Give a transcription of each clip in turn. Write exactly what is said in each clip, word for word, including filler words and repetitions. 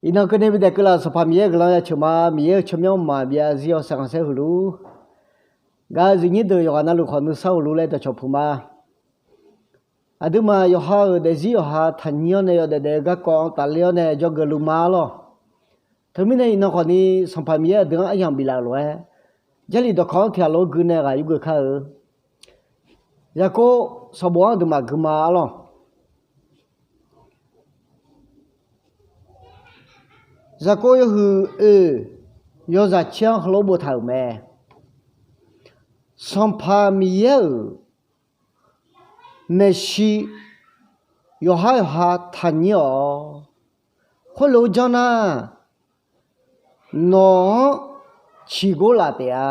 Iqnan keuvni bidaef keuvlaf-euq Sanqpaq Miqyaer-euq guiqlanq ya ceuq ma. Miqyaer-euq tsawrmyanr mqmaq byav zir-awr saqkhanqsaer huiq lur. Gaq-eu zuifnyir deuq yawqghaq navluf khawf nuisar uq lur laer dawqcawq puq ma. Aqduimaf yawqha-euq daefzir yawqha taqnyir-awr nae yawdaef daef-eu garkawv-anr tafler-awr nae dzawgeuf luf ma arlawr. Teumirnae iqnan khawfni Sanqpaq Miqyaer aqdui-anr aryamq biflaf-euq lof-aer, Jarlif dawqkawq-anr tiqghaq lof-aer gui nae ghaq yurgeuf kar-eu. Yaqkov sanqbof-anr aqduimaf gui ma arlawr. Yaqkov yawhuiq oeq yawzaq caer-anr heulof-aer boftaq-euq mae. Sanqpaq Miqyaer-euq maeqshi yawqhar yawqha taqnyir-awq. Khoerlof-aer janr nar, nawq-anr ciqgor laf taef-a.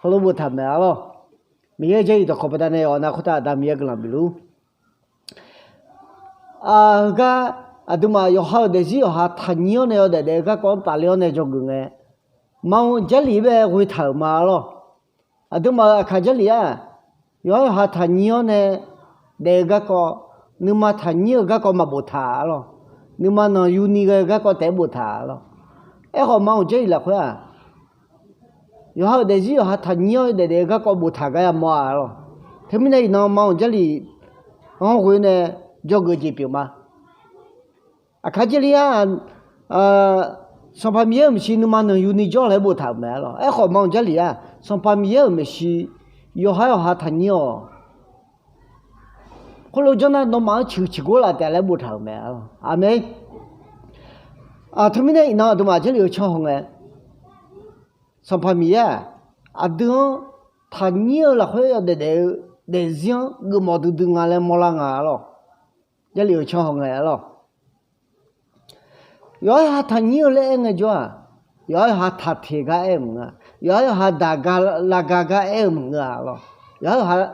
Heulof-aer boftaq mae arlawr. Miqyaer Jarlif dawqkawq baqdanae yawqha nav khoertav Aqda Miqyaer guiqlanq bif lur. Heugar aqduimaf yawqha-euq daefzir yawqha taqnyir-awr nae yawdaef daef-eu garkawv-anr tafler-awr nae dzawgeuf ngae, maqanr Jarlif bae ghoetaq-euq ma arlawr. Aqduimaf-euq aqkaq Jarlif-aq, yawqhar yawqha taqnyir-awr nae daef-eu garkawv, nuima taqnyir-eu garkawv maqboftaq arlawr. Nuima nanqyuni ghae-eu garkawv taef-aer boftaq arlawr. Aerkhawf maqanr Jarlif lafkhoer-aq, yawqha-euq daefzir yawqha taqnyir-awr daef daef-eu garkawv boftaq gar yamawr-a arlawr. Teumirnae iqnan maqanr Jarlif-anr ghoe nae dzawgeuf jeq pyeuf ma. Aqkaq Jarlif-aq, Sanqpaq Miqyaer-euq maeqshi nuima nanqyuni jawr laer boftaq-euq mae arlawr. Aerkhawf maqanr Jarlif-aq, Sanqpaq Miqyaer-euq maeqshi yawqhar yawqha taqnyir-awq. Khoerlof-aer janr nar nawmaf-anr ciqhuiq ciqgor laf taef laer boftaq-euq mae arlawr. Aqmeq. Teumirnae iqnan aqduimaf Jarlif-eu canr hawngae, Sanqpaq Miqyaer-aq, aqdui-anr taqnyir-eu lafkhoer yawdaef daef-eu daefzir-anr geufmawf duidui nga laer mawrlar nga arlawr. Jarlif-eu canr hawngae arlawr. Yawqhar yawqha taqnyir-eu laer aer ngaejawr-aq, yawqhar yawqha taqteq gar aer-eu maqngeur-a. Yawqhar yawqha daq gar lav gar gar aer-eu maqngeur-a arlawr. Yawqhar yawqha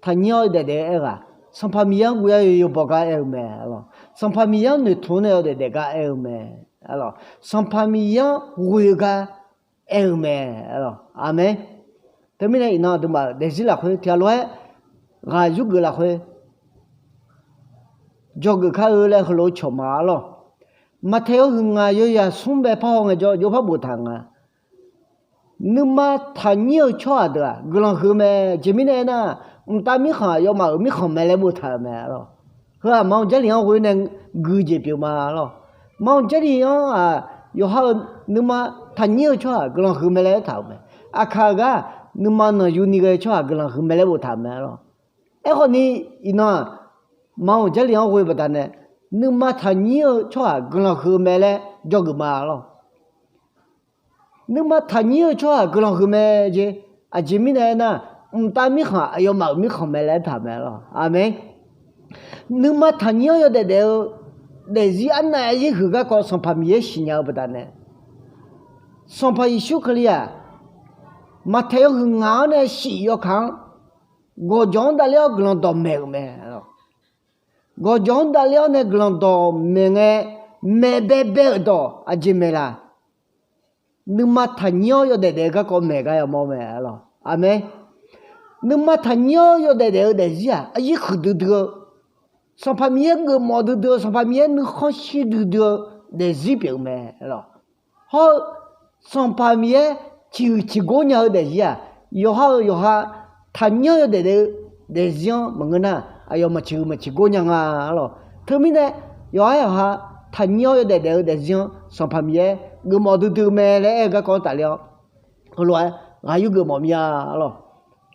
taqnyir-awr yawdaef daef-eu aer ghaq, Sanqpaq Miqyaer-anr guv yar yawbaw gar aer-eu mae arlawr. Sanqpaq Miqyaer-anr noeqtmq-awr nae yawdaef daef gar aer-eu mae arlawr. Sanqpaq Miqyaer-anr ghoe-eu gar aer-eu mae arlawr. Aqmeq. Teumirnae iqnan aqduimaf-euq daefzir lafkhoer tiqghaq lof-aer ghaq yurgeuf lafkhoer dzawgeuf kar-eu laer heulof-aer cawq ma arlawr. Maqtaeq yawhuiq ngaq yawzaq smr bae parhaw ngaejawr jov par boftaq nga. Nuima taqnyir-eu tsawrhaq deuq-aq guiqlanq huiq mae. Aqjeq mirnae aernar, mqtav mirkhanq aqyawfmaf-euq mirkhanq mae laer boftaq-euq mae arlawr. Heu-aq maqanr Jarlif-anr ghoe nae gui jeq pyeuf ma arlawr. Maqanr Jarlif-anr-aq, yawqha-euq nuima taqnyir-eu tsawrhaq guiqlanq huiq mae laer aertaq-euq mae. Aqkaq-eu gar nuima nanqyuni ghae-eu tsawrhaq guiqlanq huiq mae laer boftaq-euq mae arlawr. Aerkhawfni iqnan-aq, maqanr Jarlif-anr ghoe baqdanae nuima taqnyir-eu tsawrhaq guiqlanq huiq mae laer dzawgeuf ma arlawr. Nuima taqnyir-eu tsawrhaq guiqlanq huiq mae jeq. Aqjeq mirnae aernar, mqtav mirkhanq aqyawfmaf-euq mirkhanq mae laer aertaq-euq mae arlawr. Aqmeq. Nuima taqnyir-awr yawdaef daef-eu daefzir arnav aryir huiq garkawv Sanqpaq Miqyaer siqnya-eu baqdanae, Sanqpaq Yeqsur Kali-aq, Maqtaeq yawhuiq ngaq-anr nae shif yawkaq-anr gawqjawq-anr davler-awr guiqlanq dawqmaeq-euq mae. Gawqjawq-anr davler-awr nae guiqlanq dawqmaeq ngae, maeqbae bae-euq dawq aqjeq maeq laq? Nuima taqnyir-awr yawdaef daef-eu garkawv maeq gar yamawr mae arlawr. Aqmeq. Nuima taqnyir-awr yawdaef daef-eu daefzir-aq aryir huiq duidui-eu, Sanqpaq Miqyaer geufmawf duidui-eu, Sanqpaq Miqyaer nuikhanr shir duidui-eu daefzir pyeuf-eu mae arlawr. Hawr-eu Sanqpaq Miqyaer ciqhuiq ciqgor nya-eu daefzir-aq, yawqha-euq yawqha taqnyir-awr yawdaef daef-eu daefzir-anr maqngeur nar, aqyawf maqciqhuiq maqciqgor nya nga arlawr. Teumirnae yawqha yawqha taqnyir-awr yawdaef daef-eu daefzir-anr Sanqpaq Miqyaer geufmawf duidui-eu mae laer aer-eu garkawv-anr tafler-awr, heulof-aer ghaq yurgeuf mawf mir-a arlawr.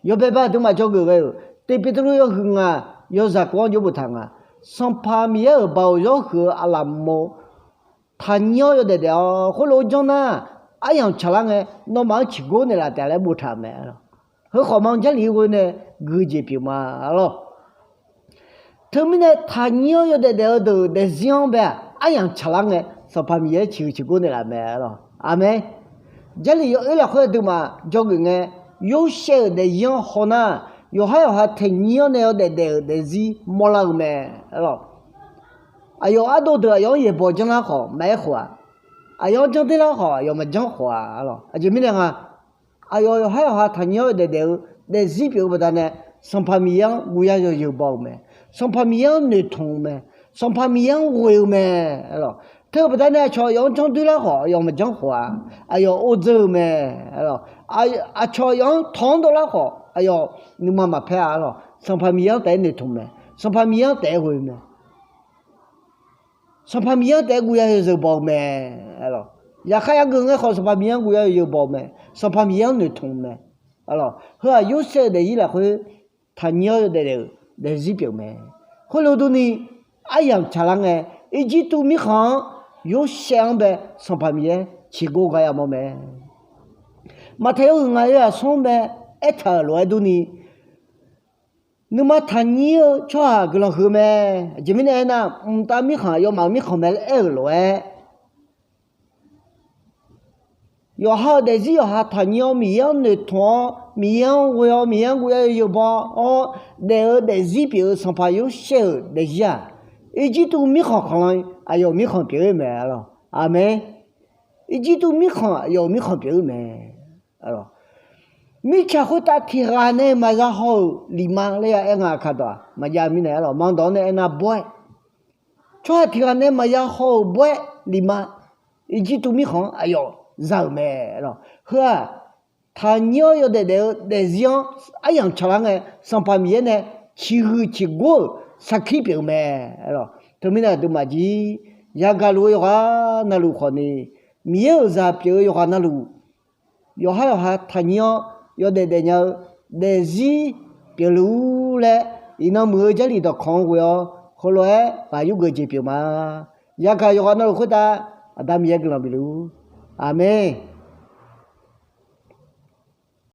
Yawbae bae aqduimaf dzawgeuf ghae-euq Tiq Beqtuvluv yawhuiq ngaq yawzaq kov-anr jov boftaq nga. Sanqpaq Miqyaer-euq baoq yawr huiq-eu aqlaf mov taqnyir-awr yawdaef daef-awr khoerlof-aer janr nar, aryamq tsaqlar ngae nawmaf-anr ciqgor naeqlaf taef laer boftaq-euq mae arlawr. Heukhawf maqanr Jarlif-anr ghoe nae gui jeq pyeuf ma arlawr. Teumirnae taqnyir-awr yawdaef daef-eu deuq daefzir-anr bae-aq aryamq tsaqlar ngae Sanqpaq Miqyaer ciqhuiq ciqgor naeqlaf mae arlawr. Aqmeq. Jarlif yawoer lafkhoer aqduimaf dzawgeuf ngae, Yorsaev-euq daefzir-anr hawnar, yawqhar yawqha taqnyir-awr nae yawdaef daef-euq daefzir mawrlar-eu mae arlawr. Aqyawf ardov deuq aqyawf-anr yaeqbawq janrlar khawf maqaer khof-aq, aqyawf-anr janr derlar khawf aqyawf maqjanr khof-a arlawr. Aqjeq mirnae nga, aqyawf yawqhar yawqha taqnyir-awr yawdaef daef-eu daefzir pyeuf-eu baqdanae Sanqpaq Miqyaer-anr guv yar yawzeu baw-eu mae. Sanqpaq Miqyaer-anr noeqtmq-eu mae. Sanqpaq Miqyaer-anr ghoe-eu mae. Teu-eu baqdanae aqcawq aqyawf-anr janr doer lar khawf aqyawf maqjanr khawf-a, aqyawf or dzeur-eu mae. Aqcawq aqyawf-anr tawq-anr dovlar khawf aqyawf nuima maqpaer-a lawq. Sanqpaq Miqyaer-anr taef-aer noeqtmq mae. Sanqpaq Miqyaer-anr taef-aer ghoe-eu mae. Sanqpaq Miqyaer-anr taef-aer guv ya yawzeu baw-eu mae. Yaqkhaer yageu ngae khawf Sanqpaq Miqyaer-anr guv ya yawzeu baw-eu mae. Sanqpaq Miqyaer-anr noeqtmq mae. Heu-aq Yorsaev-eu daefzir lafkhoer taqnyir-awr yawdaef daef-eu daefzir pyeuf-eu mae. Khoerlof durni, aryamq tsaqlar ngae, Irjirtuv mirkhanq-anr Yorsaev-anr bae Sanqpaq Miqyaer ciqgor gar yamawr mae. Maqtaq yawhuiq ngaq oe-aq smr bae aertaq-euq lof-aer durni, nuima taqnyir-eu tsawrhaq guiqlanq huiq-eu mae. Aqjeq mirnae aernar, mqtav mirkhanq aqyawfmaf-euq mirkhanq mae laer aer-euq lof-aer, yawqha-euq daefzir yawqha taqnyir-awr Miqyaer-anr noeqtmq-awr, Miqyaer-anr ghoe-awr, Miqyaer-anr guv ya yawzeu baw-awr daef-eu daefzir pyeuf-eu Sanqpaq Yorsaev-euq daefzir-aq, Irjirtuv mirkhanq khanqlan aqyawf-euq mirkhanq pyeuf-ir mae lawq. Aqmeq. Irjirtuv mirkhanq aqyawf-euq mirkhanq pyeuf-ir mae. Mirtsaq khoertav tiqghaq nae maqya haw-euq lifma laer ya aer nga. Aqkaq dawq-aq maqjav mirnae aer lawq. Manq dawq-anr nae aernar bawr-aer, tsawrhaq tiqghaq nae maqya haw-euq bawr-aer lifma, Irjirtuv mirkhanq-anr aqyawf za-euq mae lawq. Heu-aq taqnyir-awr yawdaef daef-eu daefzir-anr aryamq tsaqlar ngae, Sanqpaq Miqyaer nae ciqhuiq ciqgor-euq sarkir pyeuf-eu mae lawq. Teumirnae aqduimaf jir yagaq luf-eu yawqghaq navluf khawfni, Miqyaer-euq zaq pyeuf-eu yawqghaq navluf, yawqhar yawqha taqnyir-awr yawdaef daefnya-eu daefzir pyeufluf-ur laer, iqnan muiq-eu Jarlif dawqkawq-anr ghoe-awr heulof-aer ghaq yurgeuf jeq pyeuf ma. Yagaq yawqghaq navluf khoertav Aqda Miqyaer guiqlanq bifluf-ur. Aqmeq.